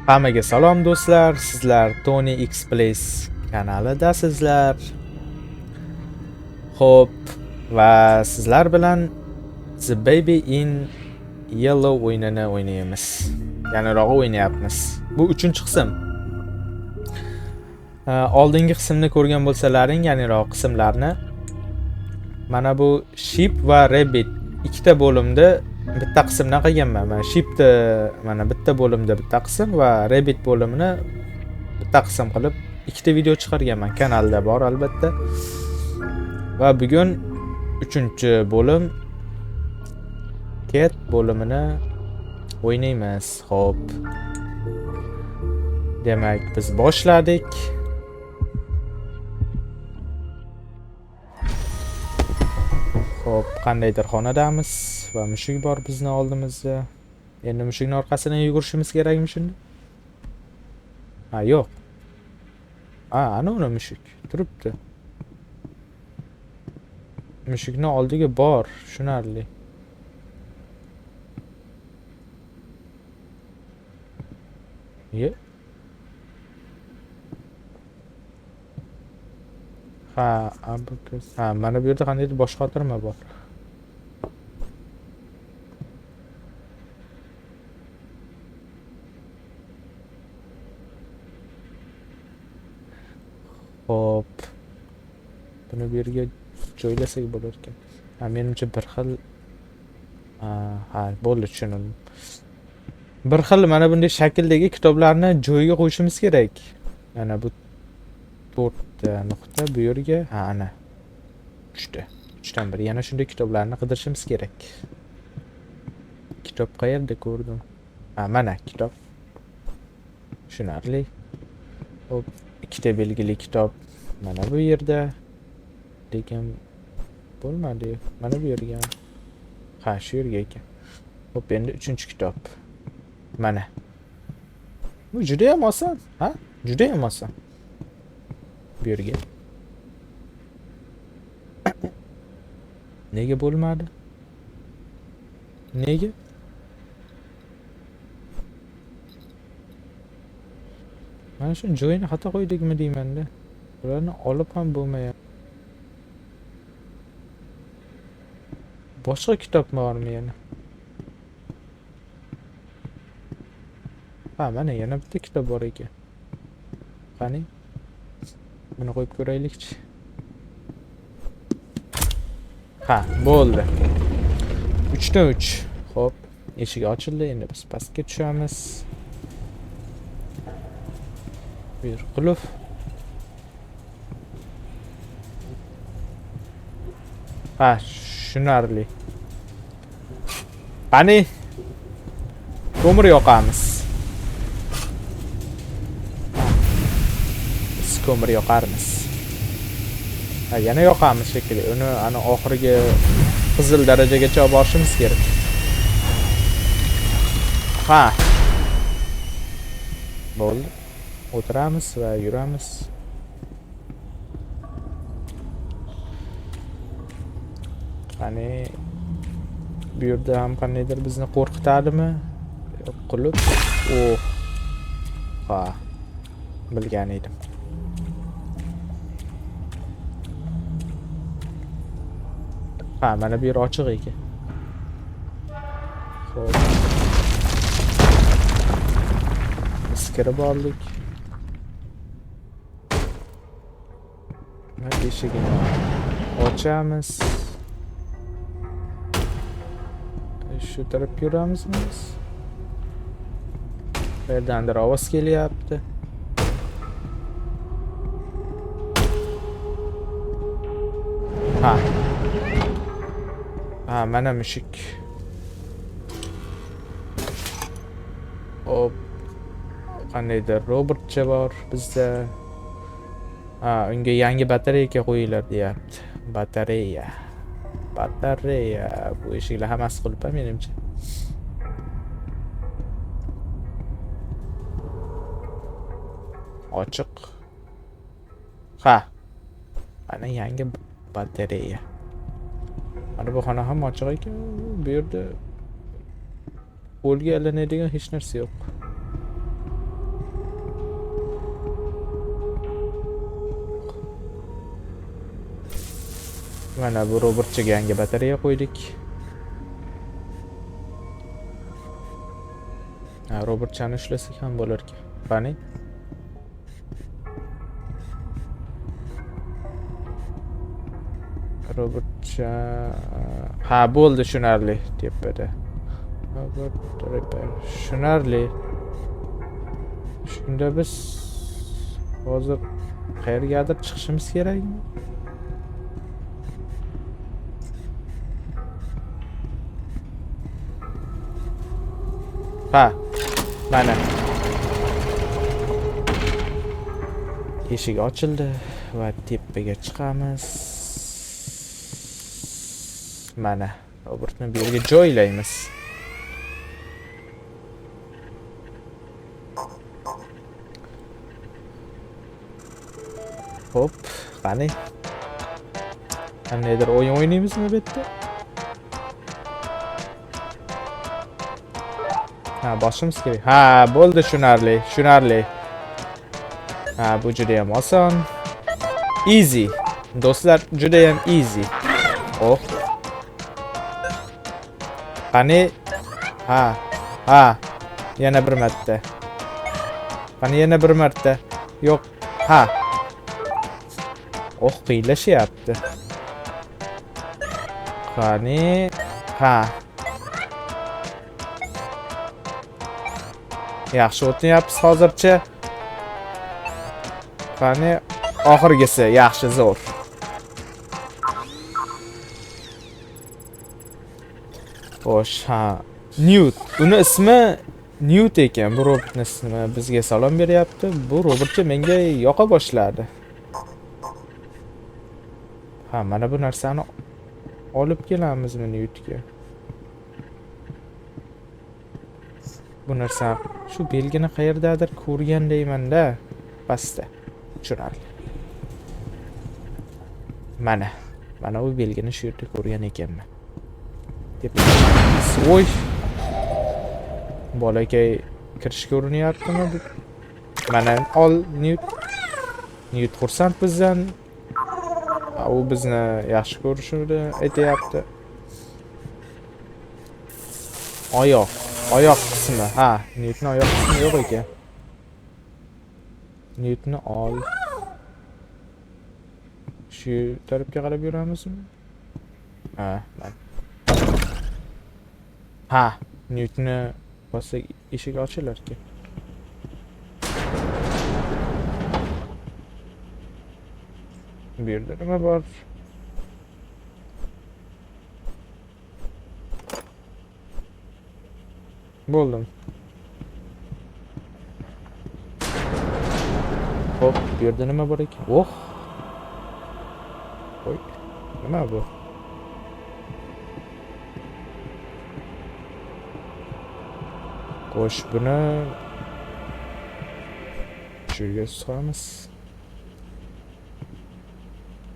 Hammaga salom do'stlar, sizlar Tony X Plays kanalidasizlar. Xo'p, va sizlar bilan The Baby in Yellow o'yinini o'ynaymiz. Ya'nirog'i o'ynayapmiz. Bu 3-qism. Oldingi qismni ko'rgan bo'lsalaring, ya'niroq qismlarni mana bu Sheep va Rabbit ikkita bo'limda bitta qismdan qilganman. Mana Sheepni mana bitta bo'limda bitta qism va Rabbit bo'limini bitta qism qilib ikkita video chiqarganman. Kanalda bor albatta. Va bugun 3-bo'lim Cat bo'limini o'ynaymiz. Xo'p. Demak, biz boshladik. Xo'p, qandaydir xonadamiz va mushuk bor bizni oldimizda. Endi mushukning orqasidan yugurishimiz kerakmi shunda? Ha, yo'q. Ha, ana uni mushuk turibdi. Mushukni oldiga bor, tushunarli. Ye. Ha, abakus. Ha, mana bu yerda qandaydir bosh xotirma bor. Xo'p. Buni bu yerga joylasak bo'lar ekan. Ha, menimcha bir xil ha, bo'ldi, tushundim. Bir xil mana bunday shakldagi kitoblarni joyiga qo'yishimiz kerak. Mana bu 4 ta nuqta bu yerga, ha, ana. 3 ta. 3 dan biri. Yana shunday kitoblarni qidirishimiz kerak. Kitob qayerda ko'rdim? Ha, mana kitob. Tushunarli. Xo'p, ikkita belgili kitob mana bu yerda. Lekin bo'lmadi. Mana bu yerga. Ha, shu yerga ekan. Xo'p, endi 3-kitob. Mana. Bu juda ham oson, ha? Juda ham oson. Bu yerga. Nega bo'lmadi? Nega? Mana shu joyini xato qo'ydikmi deyman-da. Bularni olib ham bo'lmayapti. Boshqa kitob bormi yana? Ha, mana yana bitta kitob bor ekan. Qani? Buni qo'yib ko'raylikchi. Ha, bo'ldi. 3 dan 3. Xo'p, eshik ochildi. Endi biz pastga tushamiz. Bu yer qulf. Ha, tushunarli. Qani? Ko'mir yoqamiz. Biz ko'mir yoqarmiz. Ha, yana yoqamiz shekilli. Uni ana oxirgi qizil darajagacha olib borishimiz kerak. Ha. Bo'ldi. O'tiramiz va yuramiz. Qani bu yerda ham qandaydir bizni qo'rqitadimi? Yo'q, qulf. Oh. Ha. Bilgan edim. Ha, mana bu yer ochiq ekan. Xo'p. Biz kirib oldik. Mana eshigini ochamiz. Shu tarafga yuramizmi biz? Qayerdandir ovoz kelyapti. Ha. Ha, mana mushuk. Hop. Qandaydir robotcha bor bizda. Ha, unga yangi batareyka qo'yinglar deyapti. Batareya. Batareya. Bu eshiklar hammasi qulf, menimcha. Ochiq. Ha. Mana yangi batareya. Mana bu xona ham ochiq ekan. Bu yerda qo'lga ilinadigan hech narsa yo'q. Mana bu robotchaga yangi batareya qo'ydik. Ha, robotchani ushlasak ham bo'lar ekan. Qani? Robotcha... Ha, bo'ldi, tushunarli tepada. Robot repair. Tushunarli. Shunda biz hozir qayergadir chiqishimiz kerakmi? Ha, mana. Eshik ochildi va tepaga chiqamiz. Mana, robotni bu yerga joylaymiz. Hop, qani? Qandaydir o'yin o'ynaymizmi bu yerda? Ha, bosishimiz kerak. Ha, bo'ldi, tushunarli, tushunarli. Ha, bu juda ham oson. Easy. Do'stlar, juda ham easy. Oh. Qani? Ha. Ha. Yana bir marta. Qani yana bir marta. Yo'q. Ha. Oh, qiyinlashyapti. Qani? Ha. Yaxshi o'tyapmiz hozircha. Qani oxirgisi, yaxshi, zo'r. Xo'sh, ha. Newt. Uni ismi Newt ekan. Bu robotning ismi bizga salom beryapti. Bu robotcha menga yoqa boshladi. Ha, mana bu narsani olib kelamizmi Newtga? Bu narsa, shu belgini qayerdadir ko'rgandayman-da. Pastda. Tushunarli. Mana. Mana u belgini shu yerda ko'rgan ekanman. Oy. Bolakay kirishga urinyaptimi? Mana ol Newt. Newt xursand bizdan. U bizni yaxshi ko'rishini aytayapti. Oyoq. Oyoq qismi. Ha, Newtni oyoq qismi yo'q ekan. Newtni ol. Shu tarafga qarab yuramizmi? Ha, mana. Ha, Newtni bossak eshik ochilar ekan. Bu yerda nima bor? Bo'ldim. Hop, bu yerda nima bor ekan? Oh. Oy, nima bu? Xo'sh, buni shu yerga solamiz.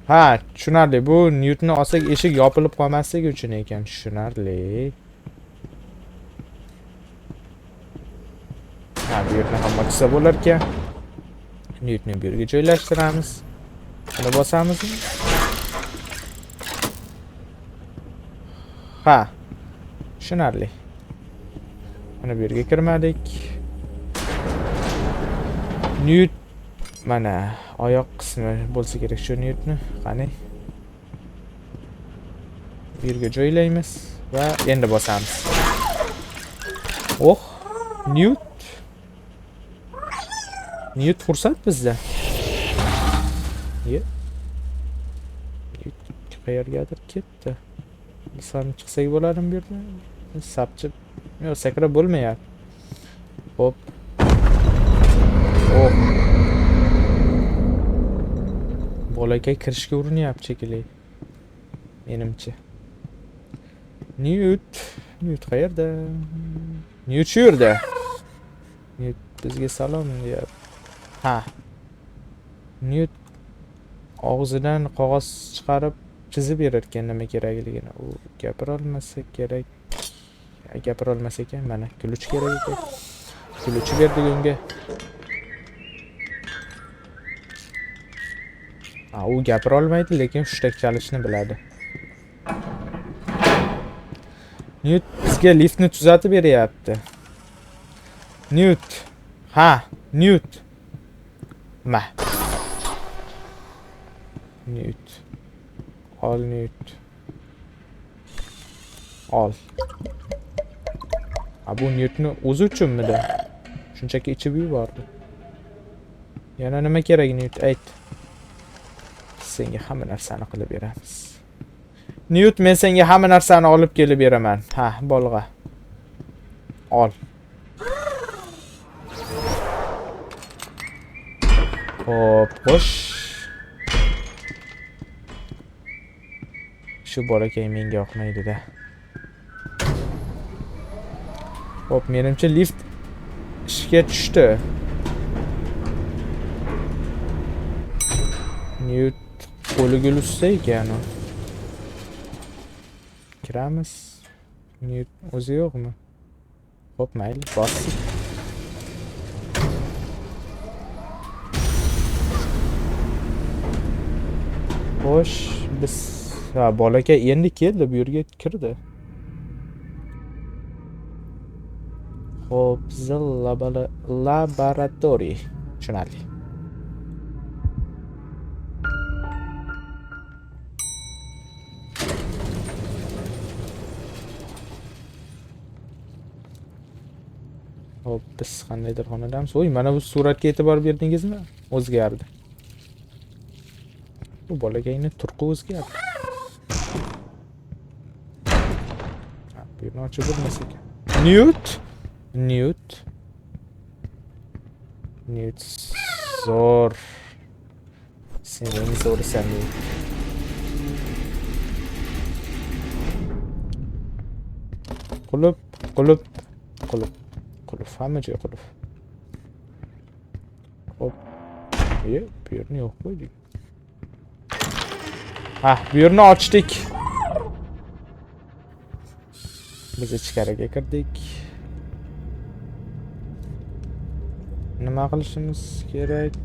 Ha, tushunarli. Bu Newtni olsak eshik yopilib qolmasligi uchun ekan, tushunarli. Ha, bu yerni ham ochsa bo'lar ekan. Newtni bu yerga joylashtiramiz. Buni bosamizmi? Ha, tushunarli. Mana bu yerga kirmadik. Newt mana oyoq qismi bo'lsa kerak shu Newtni. Qani? Bu yerga joylaymiz va endi bosamiz. Oh, Newt. Newt xursand bizda. Ye. Newt qayergadir ketdi. Biz ham chiqsak bo'ladimi bu yerdan? Sapchib, yo'q, sakrab bo'lmayapti. Hop. Oh. Bolakay kirishga urinyapti shekilli. Menimcha. Newt, Newt qayerda? Newt shu yerda. Newt bizga salom deyapti. Ha. Newt og'zidan qog'oz chiqarib chizib berar ekan nima kerakligini. U gapira olmasa kerak. Gapira olmas ekan, mana ключ kerak ekan. Ключ berdik unga. U gapira olmaydi, lekin hushtak chalishni biladi. Newt bizga liftni tuzatib beryapti. Newt. Ha, Newt. Ma. Newt. Ol Newt. Ol. Ha, bu Newtni o'zi uchunmidi? Shunchaki ichib yubordi. Yana nima kerak Newt, ayt. Senga hamma narsani qilib beramiz. Newt, men senga hamma narsani olib kelib beraman. Ha, bolg'a. Ol. Xo'p, xo'sh. Shu bolakay menga yoqmaydi-da. Xo'p, menimcha lift ishga tushdi. Newt qo'li gul usta ekan u. Kiramiz. Newt o'zi yo'qmi? Xo'p, mayli, bosdik. Xo'sh, biz ha, bolakay endi keldi, bu yerga kirdi. Xo'p, bizni laboratoriy. Tushunarli. Xo'p, biz qandaydir xonadamiz. Oy, mana bu suratga e'tibor berdingizmi? O'zgardi. Bu bolakayning turqi o'zgardi. Ha, bu yerni ochib bo'lmas ekan. Newt, Newt. Newt zo'r. Sen eng zo'risan Newt. Qulf, qulf, qulf. Qulf, hamma joy qulf. Hop. Bu yerni yo'q qo'ydik. Ha, bu yerni ochdik. Biz ichkariga kirdik. Nima qilishimiz kerak?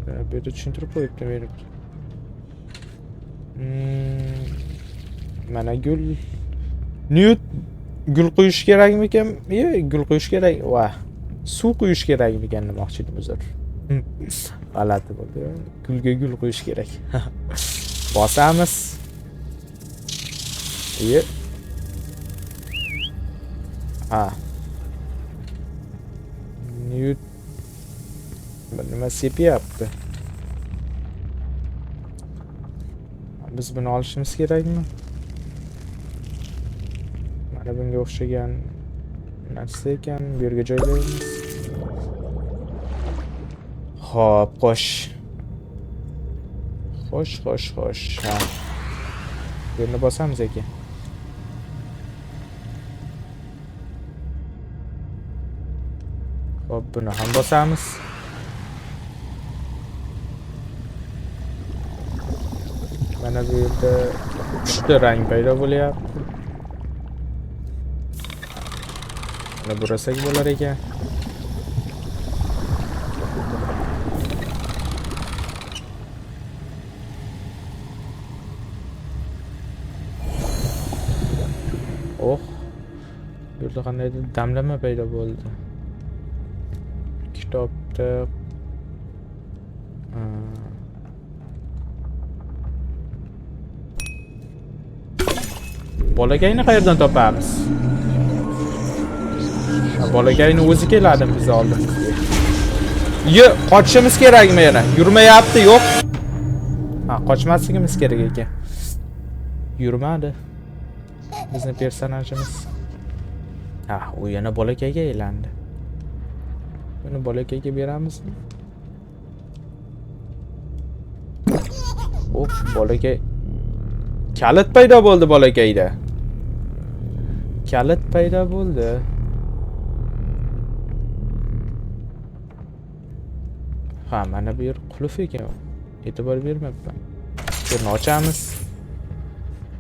Bu yerda tushuntirib qo'yibdi menimcha. Mana gul. Newt gul quyish kerakmikan? Gul quyish kerak. Va suv quyish kerakmikan demoqchi edim, uzr. G'alati bo'ldi. Gulga gul quyish kerak. Bosamiz. Ha. Newt bir nima sepyapti. Biz buni olishimiz kerakmi? Mana bunga o'xshagan narsa ekan, bu yerga joylaymiz. Xo'p, qo'sh. Xo'sh, xo'sh, xo'sh. Ha. Bu yerni bosamiz ekan. Xo'p, buni ham bosamiz. Mana bu yerda uchta rang paydo bo'lyapti. Mana burasak bo'lar ekan. Oh, bu yerda qandaydir damlama paydo bo'ldi. Kitobda bolakayni qayerdan topamiz? Bolakayni o'zi keladimi biz oldimizga? Yo, qochishimiz kerakmi yana? Yurmayapti, yo'q. Ha, qochmasligimiz kerak ekan. Yurmadi. Bizni personajimiz. Ha, u yana bolakayga aylandi. Buni bolakayga beramizmi? Oh, bolakay. Kalit paydo bo'ldi bolakayda. Kalit paydo bo'ldi. Ha, mana bu yer qulf ekan. E'tibor bermabman. Buni ochamiz.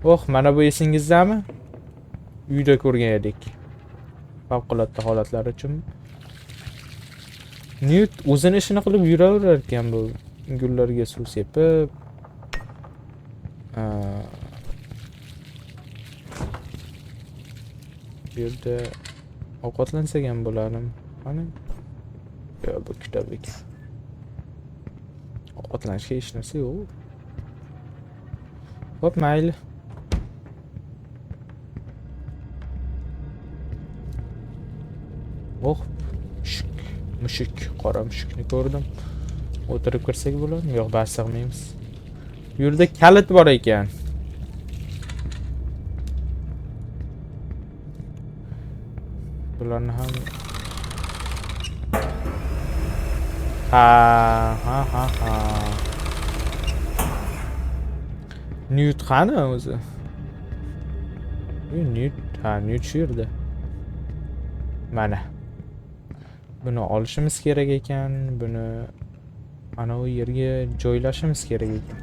Oh, mana bu esingizdami? Uyda ko'rgan edik. Favqulodda holatlar uchun. Newt o'zini ishini qilib yuraverar ekan bu. Gullarga suv sepib, bu yerda ovqatlansak ham bo'lardim. Qani? Yo'q, bu kitob ekan. Ovqatlanishga hech narsa yo'q. Xo'p, mayli. Oh, mushuk, mushuk, qora mushukni ko'rdim. O'tirib kirsak bo'ladimi? Yo'q, bas sig'maymiz. Bu yerda kalit bor ekan. Bularni ham ha ha ha ha. Newt qani o'zi? Newt, ha, Newt shu yerda. Mana. Buni olishimiz kerak ekan, buni ana u yerga joylashimiz kerak ekan.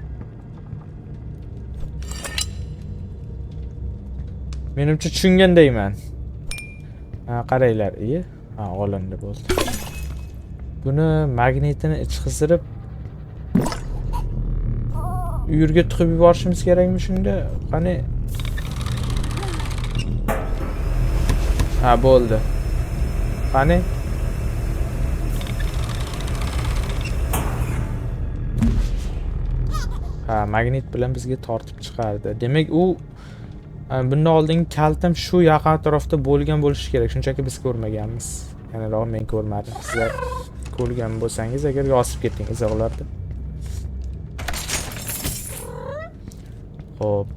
Menimcha tushungandayman. Ha, qaranglar, iye. Ha, olindi, bo'ldi. Buni magnitini ichqizdirib u yerga tiqib yuborishimiz kerakmi shunda? Qani? Ha, bo'ldi. Qani? Ha, magnit bilan bizga tortib chiqardi. Demak, u bundan oldingi kaltam shu yaqin atrofda bo'lgan bo'lishi kerak. Shunchaki biz ko'rmaganmiz. Ya'ni men ko'rmadim. Sizlar ko'rgan bo'lsangiz, agar yozib keting izohlarda. Xo'p.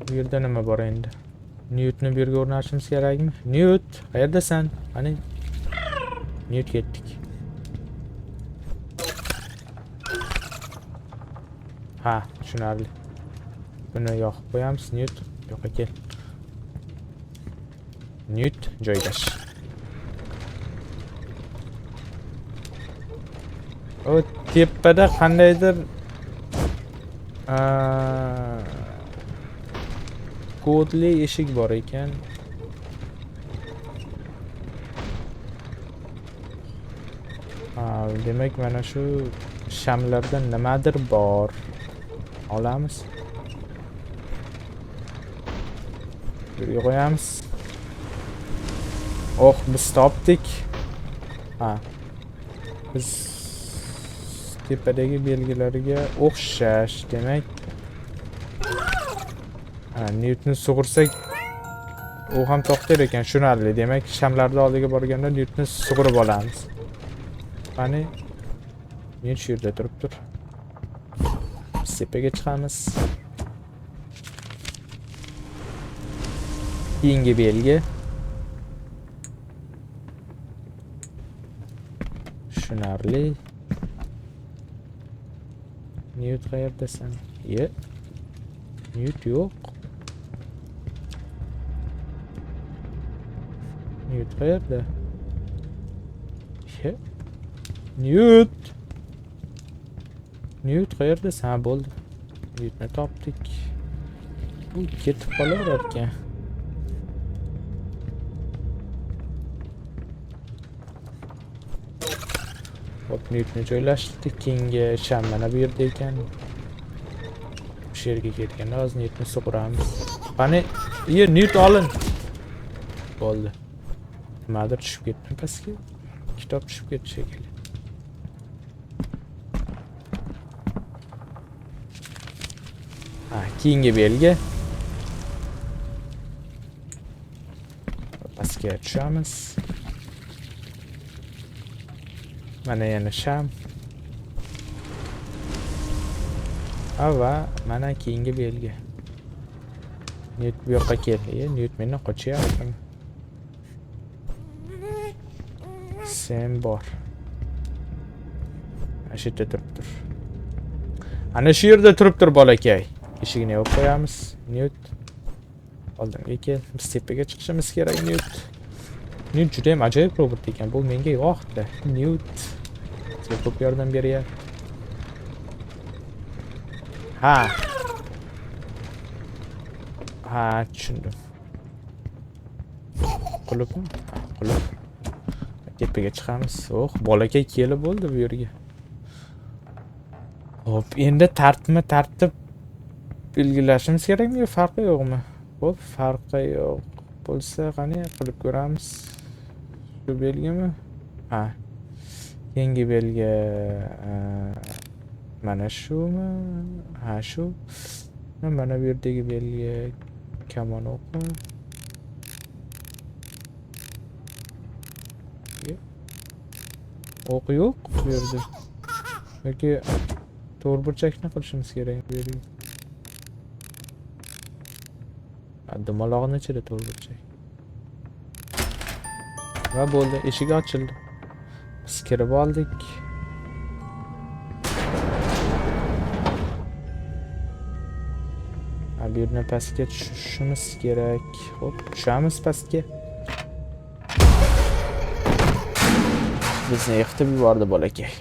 Bu yerda nima bor endi? Newtni bu yerga o'rnatishimiz kerakmi? Newt, qayerdasan? Qani? Newt ketdik. Ha, tushunarli. Buni yoqib qo'yamiz. Newt, bu yoqqa kel. Newt joylash. O tepada qandaydir kodli eshik bor ekan. Ha, demak mana shu shamlarda nimadir bor. Olamiz. Yerga qo'yamiz. Oh, biz topdik. Ha. Biz tepadagi belgilarga o'xshash, demak. Ha, Newtni sug'ursak u ham to'xtar ekan, tushunarli. Demak, shamlarning oldiga borganda Newtni sug'urib olamiz. Qani? Newt shu yerda turibdir. Biz tepaga chiqamiz. Keyingi belgi. Tushunarli. Newt qayerdasan? Ye. Newt yo'q. Newt qayerda? Ye. Newt. Newt qayerdasan? Ha, bo'ldi. Newtni topdik. Bu ketib qolaverar ekan. Hop, Newtni joylashtirdik. Keyingi sham mana bu yerda ekan. Shu yerga ketganda hozir Newtni sug'uramiz. Qani? Iye, Newt olin. Bo'ldi. Nimadir tushib ketdi pastga. Kitob tushib ketdi shekilli. Ha, keyingi belgi. Pastga tushamiz. Mana yana sham. Ha, va mana keyingi belgi. Newt bu yoqqa kel. Newt mendan qochyapti. Sen bor. Ana shu yerda turibdir. Ana shu yerda turibdir bolakay. Eshigini yopib qo'yamiz. Newt oldimga kel. Biz tepaga chiqishimiz kerak, Newt. Newt juda ham ajoyib robot ekan. Bu menga yoqdi. Newt bizga ko'p yordam beryapti. Ha. Ha, tushundim. Qulfmi? Ha, qulf. Tepaga chiqamiz. Oh, bolakay kelib bo'ldi bu yerga. Xo'p, endi tartibma tartib belgilashimiz kerakmi yo farqi yo'qmi? Xo'p, farqi yo'q bo'lsa qani qilib ko'ramiz. Shu belgimi? Ha. Keyingi belgi mana shumi? Ha, shu. Mana bu yerdagi belgi kamon o'qi. O'q yo'q bu yerda. Yoki to'rtburchakni qilishimiz kerak bu yerga. Dumaloqni ichida to'rtburchak. Va bo'ldi, eshik ochildi. Biz kirib oldik. Bu yerdan pastga tushishimiz kerak. Xo'p, tushamiz pastga. Bizni yiqitib yubordi bolakay.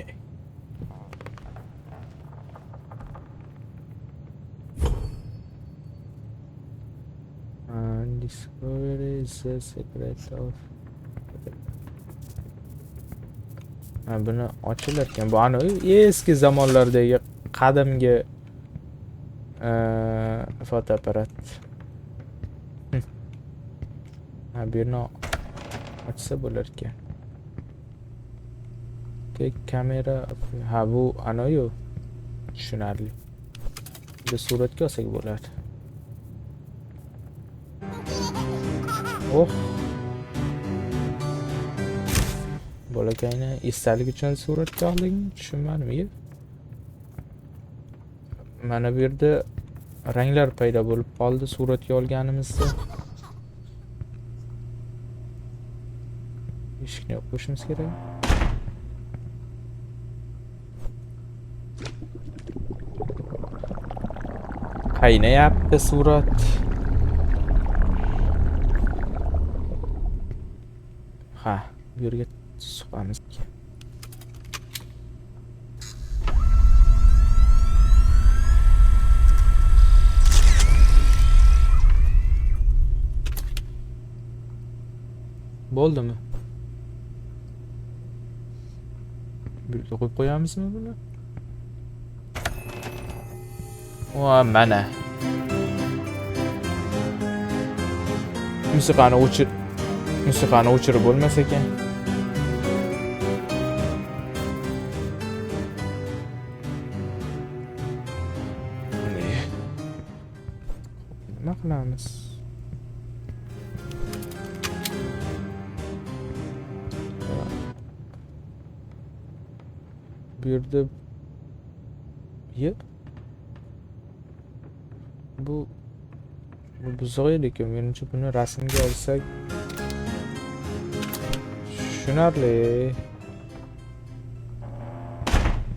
Discovery is the secret of. Ha, buni ochilar ekan. Bu ana eski zamonlardagi qadimgi fotoapparat. Ha, bu yerni ochsa bo'lar ekan. Tek kamera. Ha, bu ana-yu. Tushunarli. Bunda suratga olsak bo'ladi. Oh. Bolakayni esdalik uchun suratga oldingmi? Tushunmadim. Mana bu yerda ranglar paydo bo'lib qoldi suratga olganimizda. Eshikni yopib qo'yishimiz kerak. Qaynayapti surat. Ha, bu yerga suqamiz. Bo'ldimi? Bu yerga qo'yib qo'yamizmi buni? Va mana. Musiqani o'chir. Musiqani o'chirib bo'lmas ekan. Nima qilamiz? Bu yerda bu buzoq ekan. Menimcha buni rasmga olsak tushunarli.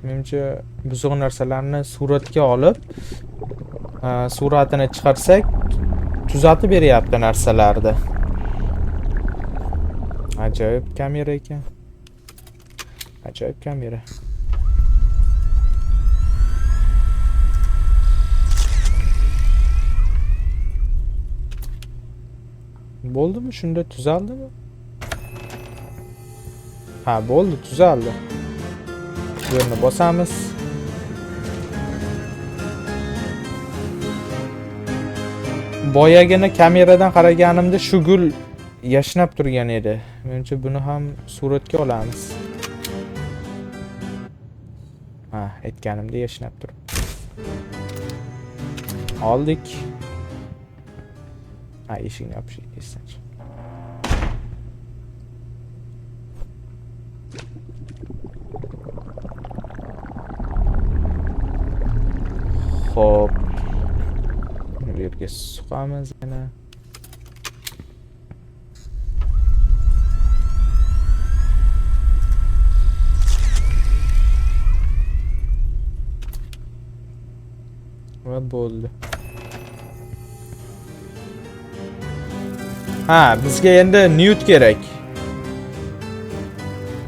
Menimcha buzoq narsalarni suratga olib, suratini chiqarsak tuzatib beryapti narsalarni. Ajoyib kamera ekan. Ajoyib kamera. Bo'ldimi? Shunda tuzaldimi? Ha, bo'ldi, tuzaldi. Bu yerni bosamiz. Boyagina kameradan qaraganimda shu gul yashnab turgan edi. Menimcha buni ham suratga olamiz. Ha, aytganimda yashnab turibdi. Oldik. Ha, eshikni yopish esdan chiqdi. Xo'p. Bu yerga suqamiz yana. Va bo'ldi. Ha, bizga endi Newt kerak.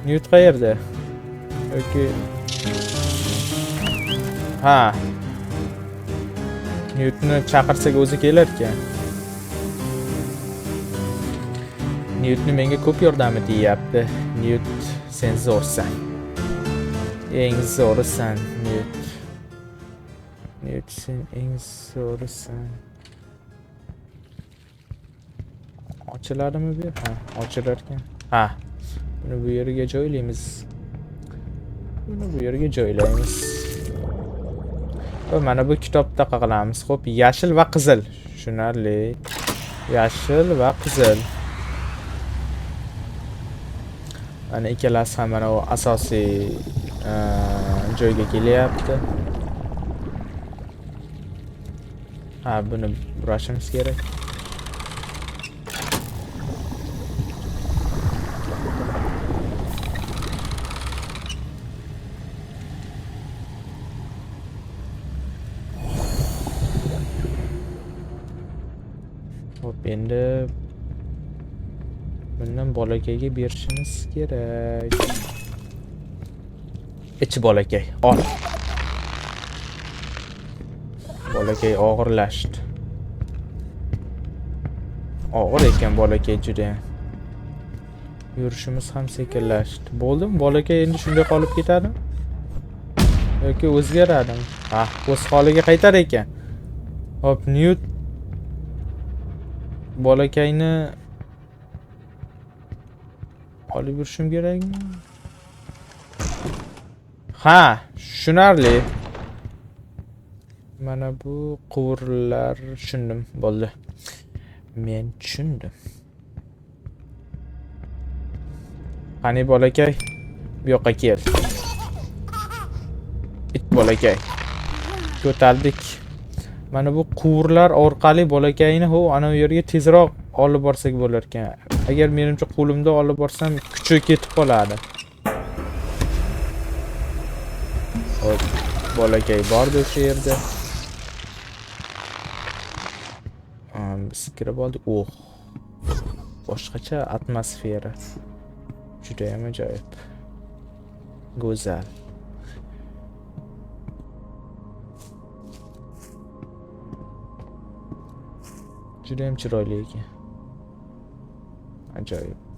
Newt qayerda? Yoki ha. Newtni chaqirsak o'zi kelar ekan. Newtni menga ko'p yordami deyapti. Newt, sen zo'rsan. Eng zo'risan, Newt. Newt, sen eng zo'risan. Ochiladimi bu? Ha, ochilar ekan. Ha. Buni bu yerga joylaymiz. Buni bu yerga joylaymiz. Va mana bu kitobda qilamiz. Xo'p, yashil va qizil. Tushunarli. Yashil va qizil. Mana ikkalasi ham mana u asosiy joyga kelyapti. Ha, buni burashimiz kerak. Hop, endi bundan bolakayga berishimiz kerak. Ich bolakay, ol. Bolakay og'irlashdi. Og'ir ekan bolakay juda. Yurishimiz ham sekinlashdi. Bo'ldimi? Bolakay endi shunday qolib ketadimi? Yoki o'zgaradimi? Ha, o'z holiga qaytar ekan. Hop, Newt bolakayni olib yurishim kerakmi? Ha, tushunarli. Mana bu quvurlar, tushundim, bo'ldi. Men tushundim. Qani bolakay, bu yoqqa kel. It bolakay. Ko'tardik. Mana bu quvurlar orqali bolakayni ana u yerga tezroq olib borsak bo'lar ekan. Agar menimcha qo'limda olib borsam kuchi ketib qoladi. Hop, bolakay bordi o'sha yerda. Biz kirib oldik. Oh. Boshqacha atmosfera. Juda ham ajoyib. Go'zal. Juda ham chiroyli ekan. Ajoyib.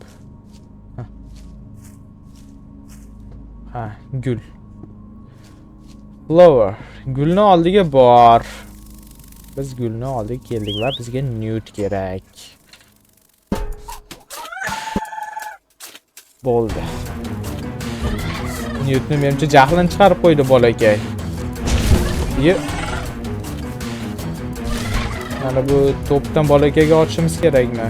Ha, gul. Flower. Gulni oldiga bor. Biz gulni oldiga keldik va bizga Newt kerak. Bo'ldi. Newtni menimcha jahlini chiqarib qo'ydi bolakay. Mana bu to'pdan bolakayga otishimiz kerakmi?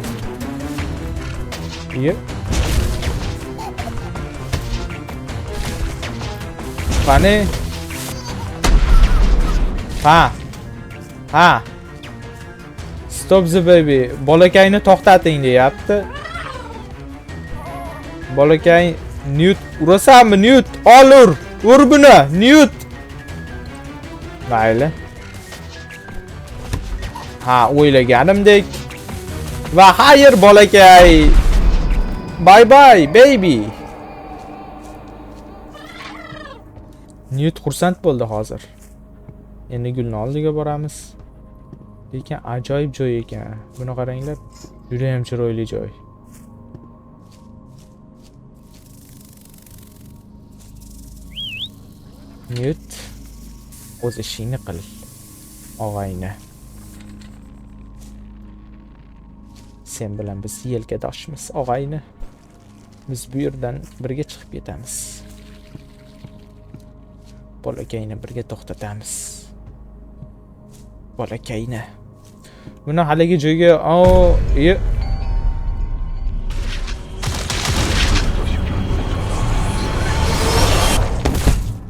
Qani? Ha. Ha. Stop the baby. Bolakayni to'xtating deyapti. Bolakay Newt urasanmi Newt? Ol ur. Ur buni Newt. Mayli. Ha, o'ylaganimdek. Va xayr bolakay. Bye bye baby. Newt xursand bo'ldi hozir. Endi gulni oldiga boramiz. Lekin ajoyib joy ekan. Buni qaranglar, juda ham chiroyli joy. Newt, o'z ishingni qil, og'ayni. Sen bilan biz yelkadoshmiz, og'ayni. Biz bu yerdan birga chiqib ketamiz. Bolakayni birga to'xtatamiz. Bolakayni. Buni haligi joyga,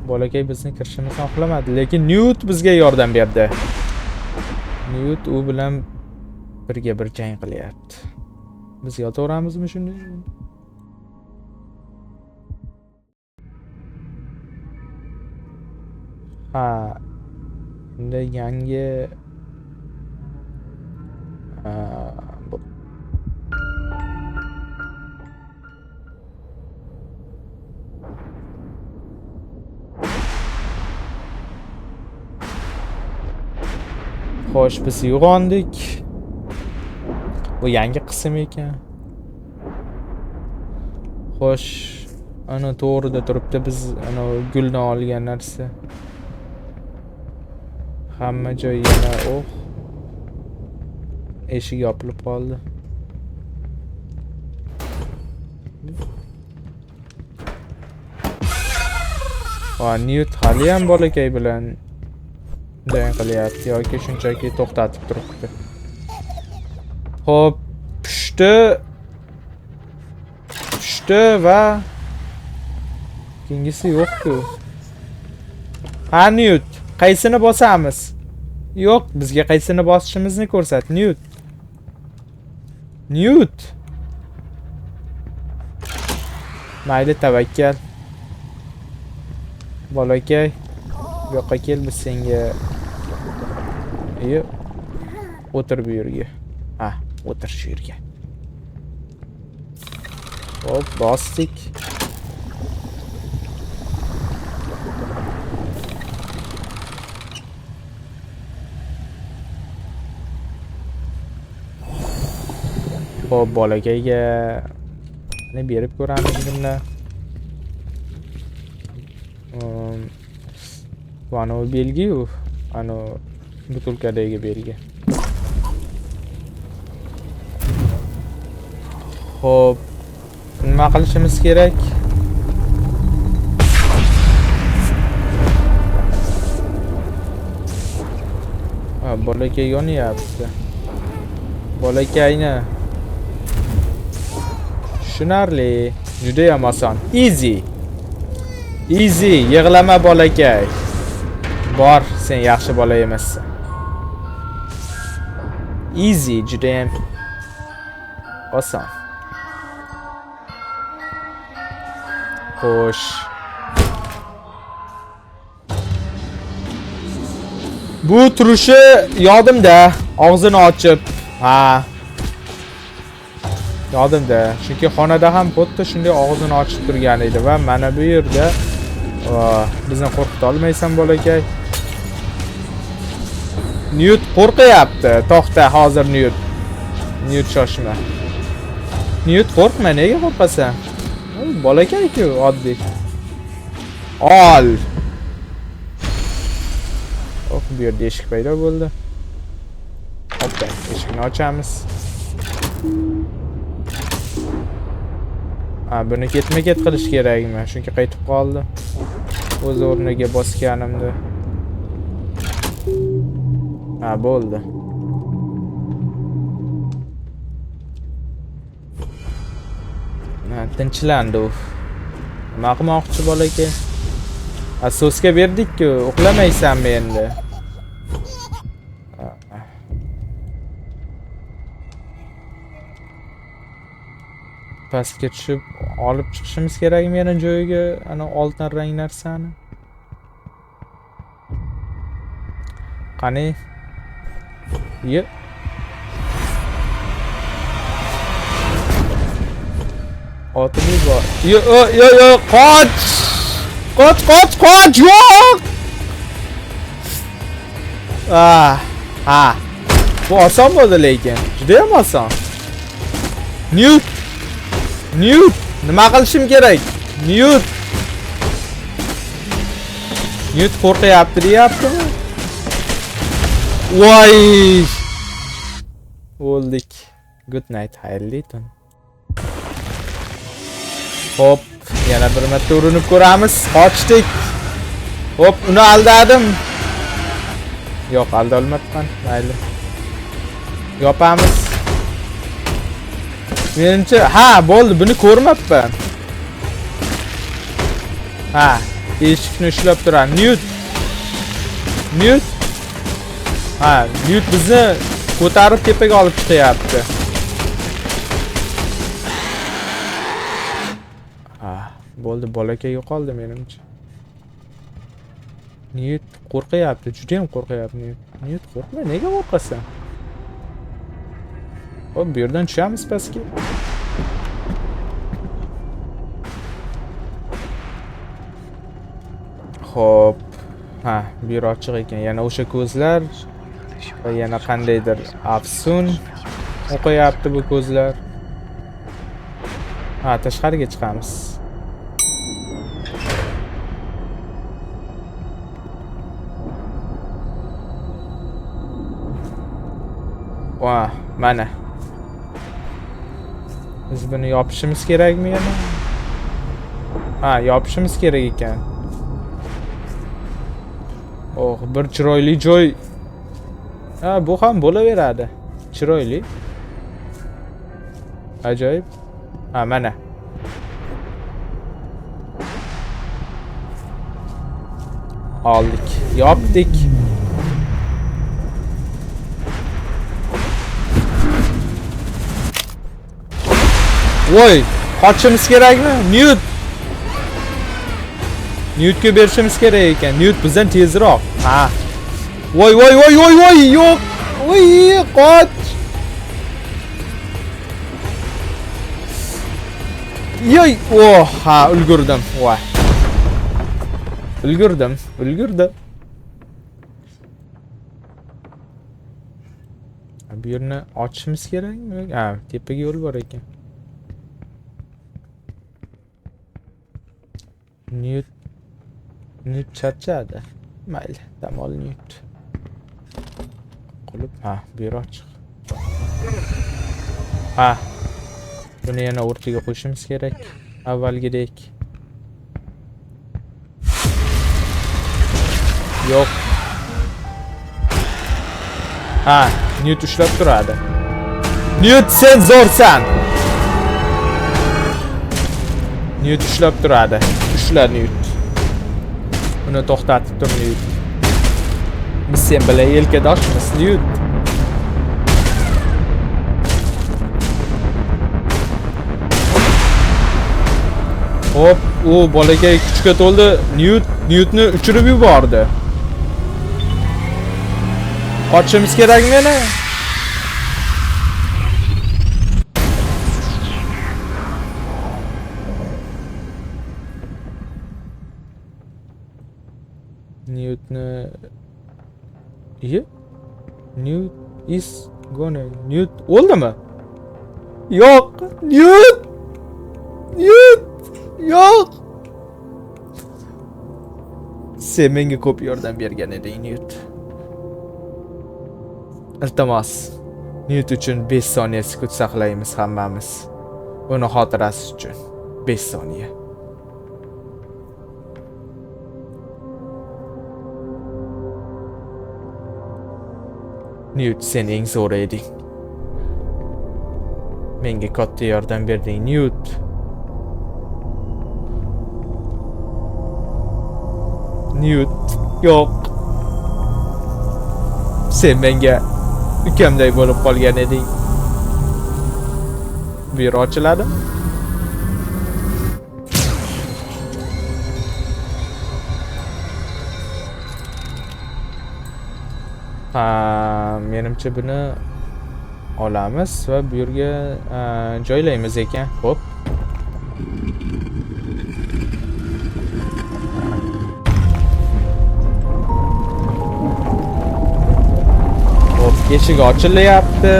bolakay bizni kirishimizni xohlamadi, lekin Newt bizga yordam berdi. Newt u bilan birga bir jang qilyapti. Biz yotaveramizmi shunday? Ha, unda yangi Xo'sh, biz uyg'ondik. Bu yangi qism ekan. Xo'sh, ana to'g'rida turibdi biz ana gulni olgan narsa. Hamma joy yana oh. Eshik yopilib qoldi. Va Newt hali ham bolakay bilan jang qilyapti yoki shunchaki to'xtatib turibdi. Xo'p, pushti. Pushti va keyingisi yo'q-ku. Ha, Newt, qaysini bosamiz? Yo'q, bizga qaysini bosishimizni ko'rsat, Newt. Newt. Mayli, tavakkal. Bolakay, bu yoqqa kel, biz senga. Yo'q. O'tir bu yerga. Ha, o'tir shu yerga. Hop, bosdik. Hop, bolakayga ne berib ko'ramiz buni. Bu anavi belgi-yu, anavi butulkadagi belgi. Xo'p, nima qilishimiz kerak? Ha, bolakay yonyapti. Bolakayni tushunarli, juda ham oson. Easy. Easy, yig'lama bolakay. Bor, sen yaxshi bola emassan. Easy, juda ham oson. Xo'sh. Bu turishi yodimda, og'zini ochib. Ha. Yodimda. Chunki xonada ham xuddi shunday og'zini ochib turgan edi va mana bu yerda bizni qo'rqita olmaysan bolakay. Newt qo'rqyapti. To'xta, hozir Newt. Newt shoshma. Newt qo'rqma, nega qo'rqasan? Bolakay-ku, oddiy. Ol. Oh, bu yerda eshik paydo bo'ldi. Hoppa, eshikni ochamiz. Ha, buni ketma-ket qilish kerakmi? Chunki qaytib qoldi. O'z o'rniga bosganimda. Ha, bo'ldi. Ha, tinchlandi u. Nima qilmoqchi bolakay? Ha, so'zga berdik-ku, uxlamaysanmi endi? Pastga tushib olib chiqishimiz kerakmi yana joyiga ana oltin rang narsani? Qani? Ye. Otib bor. Yo, yo, yo, qoch! Qoch, qoch, qoch! Yo'q! Ah, ha. Bu oson bo'ldi lekin. Juda ham oson. Newt. Newt, nima qilishim kerak? Newt. Newt qo'rqyapti deyaptimi? Voy! O'ldik. Good night, xayrli tun. Hop, yana bir marta urinib ko'ramiz. Qochdik. Hop, uni aldadim. Yo'q, alda olmabman. Mayli. Yopamiz. Menimcha, ha, bo'ldi, buni ko'rmabman. Ha, eshikni ushlab turadi. Newt. Newt. Ha, Newt bizni ko'tarib tepaga olib chiqyapti. Ha, bo'ldi, bolakay yo'qoldi menimcha. Newt qo'rqyapti, juda ham qo'rqyapti Newt. Newt qo'rqma, nega qo'rqasan? Hop, bu yerdan tushamiz pastga. Hop. Ha, bu yer ochiq ekan. Yana o'sha ko'zlar va yana qandaydir afsun o'qiyapti bu ko'zlar. Ha, tashqariga chiqamiz. Va, mana. Biz buni yopishimiz kerakmi yana? Ha, yopishimiz kerak ekan. Oh, bir chiroyli joy. Ha, bu ham bo'laveradi. Chiroyli. Ajoyib. Ha, mana. Oldik. Yopdik. Voy, qochishimiz kerakmi? Newt. Newtga berishimiz kerak ekan. Newt bizdan tezroq. Ha. Voy, voy, voy, voy, voy, yo'q. Voy, qoch. Yoy, oh, ha, ulgurdim. Voy. Ulgurdim, ulgurdim. Bu yerni ochishimiz kerakmi? Ha, tepaga yo'l bor ekan. Newt, Newt charchadi. Mayli, dam ol Newt. Qulib, ha, bu yer ochiq. Ha. Buni yana o'rtaga qo'yishimiz kerak avvalgidek. Yo'q. Ha, Newt ushlab turadi. Newt, sen zo'rsan. Newt ushlab turadi. Ushla Newt. Uni to'xtatib tur Newt. Biz sen bilan yelkadoshmiz Newt. Hop, u bolakay kuchga to'ldi. Newt, Newtni uchirib yubordi. Qochishimiz kerakmi yana? Newtni. Iye? Newt is gone. Newt o'ldimi? Yo'q, Newt! Newt! Yo'q! Sen menga ko'p yordam bergan eding, Newt. Iltimos, Newt uchun 5 soniya sukut saqlaymiz hammamiz. Uni xotirasi uchun 5 soniya. Newt, sen eng zo'ri eding. Menga katta yordam berding, Newt. Newt, yo'q. Sen menga ukamday bo'lib qolgan eding. Bu yer ochiladi. Ha, menimcha buni olamiz va bu yerga joylaymiz ekan. Xo'p. Xo'p, eshik ochilyapti.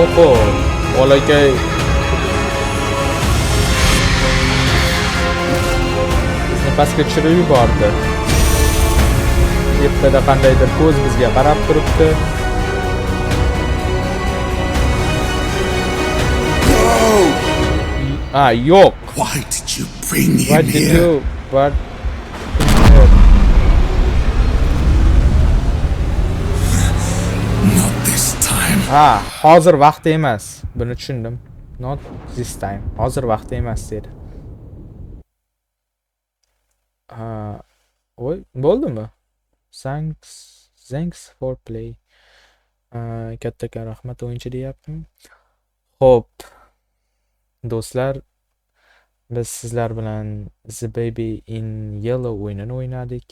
Oho, bolakay bizni pastga tushirib yubordi. Tepada qandaydir ko'z bizga qarab turibdi. Ha, yo'q. Why did you bring Why him did here? you what? Not this time. Ha, hozir vaqti emas. Buni tushundim. Not this time. Hozir vaqti emas dedi. Ha, voy, bo'ldimi? Thanks, thanks for play. Kattakon rahmat o'yinchi deyaptimi? Xo'p. Do'stlar, biz sizlar bilan The Baby in Yellow o'yinini o'ynadik.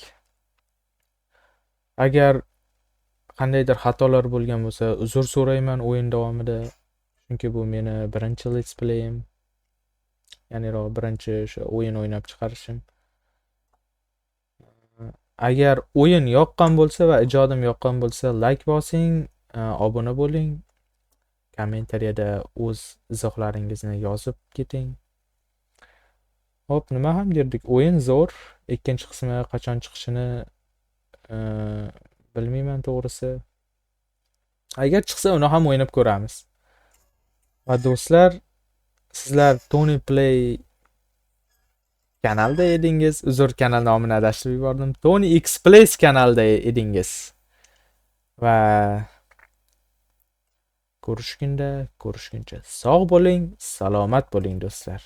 Agar qandaydir xatolar bo'lgan bo'lsa, uzr so'rayman o'yin davomida. Chunki bu meni birinchi let's play'im. Ya'ni birinchi o'sha o'yin o'ynab chiqarishim. Agar o'yin yoqqan bo'lsa va ijodim yoqqan bo'lsa, like bosing, obuna bo'ling. Kommentariyada o'z izohlaringizni yozib keting. Xo'p, nima ham derdik? O'yin zo'r. Ikkinchi qismi qachon chiqishini bilmayman to'g'risi. Agar chiqsa, uni ham o'ynab ko'ramiz. Va do'stlar, sizlar Tony Play kanalida edingiz. Uzr, kanal nomini adashtirib yubordim. Tony X Plays kanalida edingiz. Va ko'rishguncha sog' bo'ling, salomat bo'ling, do'stlar.